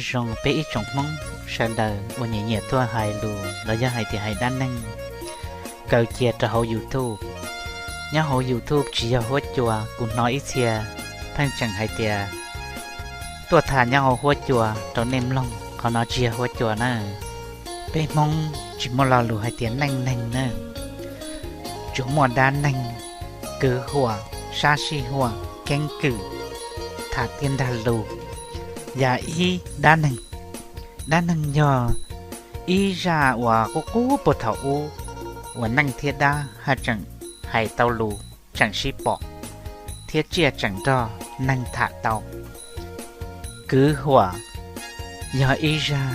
Zoo peb ib tsoom Hmoob sawv daws uas nyiam nyiam tuaj hais lus los yog hais tias hais dab neeg, kaw cia rau hauv YouTube. Nyob hauv YouTube tsis yog huab cua, kuv hnov ib txhia pheej tseem hais tias tuaj tham nyob hauv huab cua rau nej mloog, qhov no tsis yog huab cua na. Peb Hmoob tsis muaj lo lus hais tias neej neeg na, tsuas muaj dab neeg, kwv huam, sab sij huam, keeb kwm, tham tiaj nrag lus. Yam ib, dab neeg. Dab neeg yog ib zaj uas qub qub puag thaum ub uas neeg thiab dab haj tseem hais tau lus, tseem sib pom thiab tsiaj tseem nrog neeg tham tau. Kwv huam yog ib zaj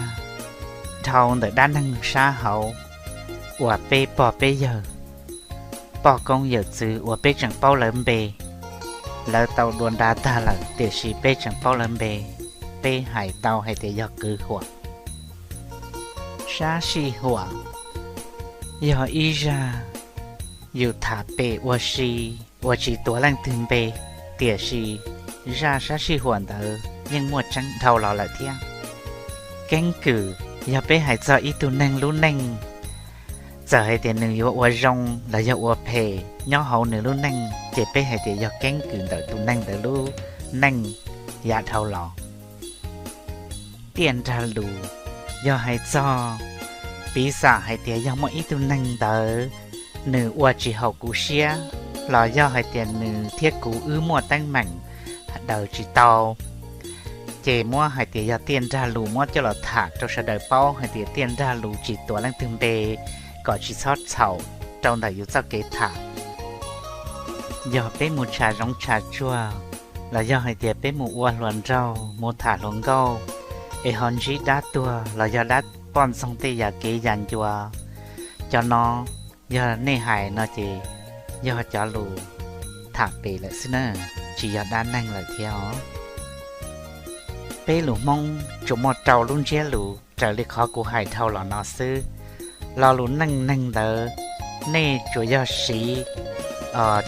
dhau ntawm dab neeg sab hauv uas peb pog peb yawg, poj koob yawm txwv uas peb tseem paub lawv npe, lawv tau dua nra tag lawm tiam sis peb tseem paub lawv npe, peb hais tau hais tias yog kwv huam. Sab sij huam yog ib zaj yus tham pem ua si uas tsis tuav leej twg npe, tiam sis zaj sab sij huam ntawd yeej muaj tseeb dhau los lawm thiab. Keeb kwm yog peb hais txog ib tug neeg lub neej, txawm hais tias nws yuav ua zoo los yog ua phem nyob hauv nws lub neej ces peb hais tias yog keeb kwm ntawm tus neeg ntawd lub neej yav dhau los. Tiaj nrag lus yog hais txog, piv xam hais tias yog muaj ib tug neeg ntawd nws ua tsis haum kuv siab los yog hais tias nws thiab kuv wb muaj teeb meem daws tsis tau, ces muab hais tias yog tiaj nrag lus muab coj los tham rau sawv daws paub hais tias tiaj nrag lus tsis tuav leej twg npe, kom tsis txhob txhaum rau ntawm yus txoj kev tham. Yog peb mus tshav zoov tshav tsuag los yog hais tias peb mus ua hluas nraug mus tham hluas nkauj es ho ntsib dab tuag los yog dab poj ntxoog tej yam kev yam ncua, cov no yog nej hais no ces yog cov lus tham pem lawm xwb na, tsis yog dab neeg lawm thiab os. Peb lus Hmoob tsuas muaj rau lub ntsiab lus raws li qhov kuv hais dhau los no xwb. Lo lus neej neeg ntawd nej tsuas yog siv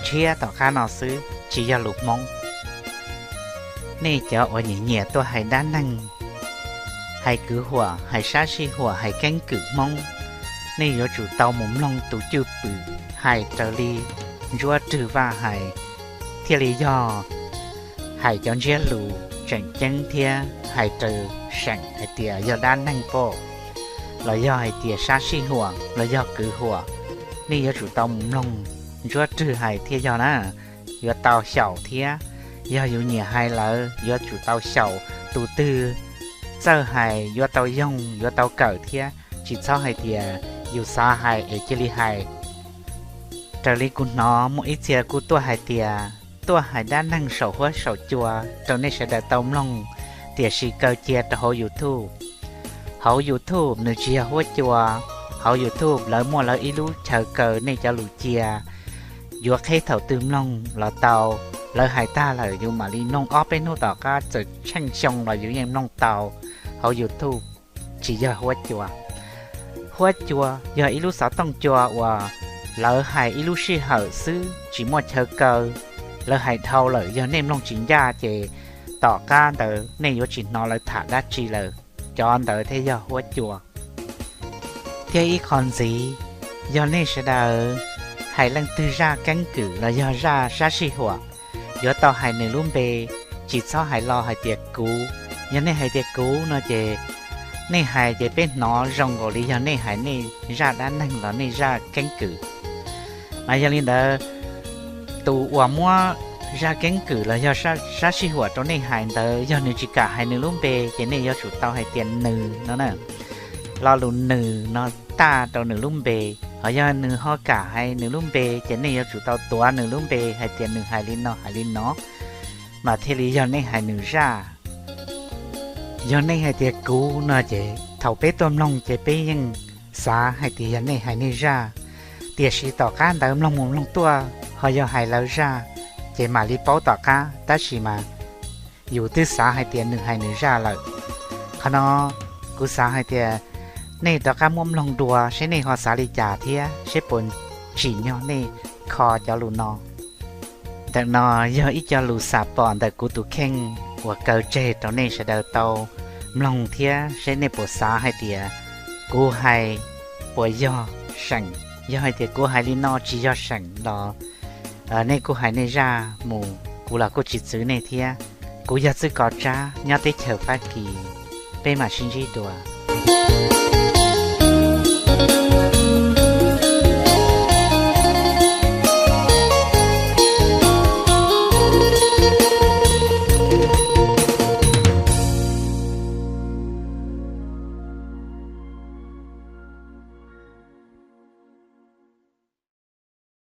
tshiab tom qab no xwb, tsis yog lus Hmoob. Nej cov uas nyiam nyiam tuaj hais dab neeg, hais kwv huam, hais sab sij huam, hais keeb kwm Hmoob, nej yuav tsum tau mus mloog tus cwj pwm hais raws li Ntsuab Rwg Vaj hais, thiaj li yog hais cov ntsiab lus tseem ceeb thiab hais raws seem hais tias yog dab neeg pom, los yog hais tias sab sij huam los yog kwv huam. Nej yuav tsum tau mus mloog Ntsuab Rwg hais thiaj yog na, yuav tau xyaum thiab. Yog yus nyiam hais lawm yuav tsum tau xyaum, tus twg txawj hais yuav tau yoog yuav tau kawm thiab, tsis txhob hais tias yus xav hais es cia li hais. Raws li kuv hnov muaj ib txhia kuj tuaj hais tias tuaj hais dab neeg saum huab saum cua rau nej sawv daws tau mloog, tiam sis kaw cia rau hauv YouTube. Hauv YouTube nws tsis yog huab cua, hauv YouTube lawv muaj lawv ib lub chaw kaw nej cov lus cia, yuav qheb thaum twg mloog los tau. Lawv hais tag lawm yus mam li mloog ob peb hnub tom qab, txawm tsheej xyoo los yus yeej mloog tau. Hauv YouTube tsis yog huab cua. Huab cua yog ib lub xov tooj cua uas lawv hais ib lub sij hawm xwb tsis muaj chaw kaw, lawv hais dhau lawm yog nej mloog tsis ncaj ces tom qab ntawd nej yuav tsis hnov lawv tham dab tsi lawm, cov ntawd thiaj yog huab cua. Thiab ib qho ntxiv, yog nej sawv daws hais leej twg zaj keeb kwm los yog zaj sab sij huam, yuav tau hais nws lub npe, tsis txhob hais lo hais tias kuv. Yog nej hais tias kuv no ces nej hais ces peb hnov zoo nkaus li yog nej hais nej zaj dab neeg los nej zaj keeb kwm. Mas yog li ntawd, tus uas muab zaj keeb kwm los yog sab sij huam rau nej hais ntawd yog nws tsis kam hais nws lub npe ces nej yuav tsum tau hais tias nws no na. Lo lus nws no taj rau nws lub npe, ho yog nws ho kam hais nws lub npe ces nej yuav tsum tau tuav nws lub npe hais tias nws hais li no hais li no, mas thiaj li yog nej hais nws zaj. Yog nej hais tias kuv no ces thaum peb tuaj mloog ces peb yeej xav hais tias yog nej hais nej zaj, tiam sis tom qab ntawd mloog mus mloog tuaj ho yog hais lawv zaj, ces mam li paub tom qab, tab sis mas yus twb xav hais tias nws hais nws zaj lawm. Qhov no kuv xav hais tias nej rov qab muab mloog dua seb nej ho xav li cas thiab seb puas tsim nyog nej kho cov lus no. Ntawm no yog ib co lus xam pom ntawm kuv tus kheej uas kaw tseg rau nej sawv daws tau mloog thiab seb nej puas xav hais tias kuv hais puas yog seem. Yog hais tias kuv hais li no tsis yog seem los nej kuj hais nej zaj mus, kuv los kuj tsis txwv nej thiab. Kuv yog Txwj Kos Tsab nyob teb chaws Fab Kis, peb mam sib ntsib dua.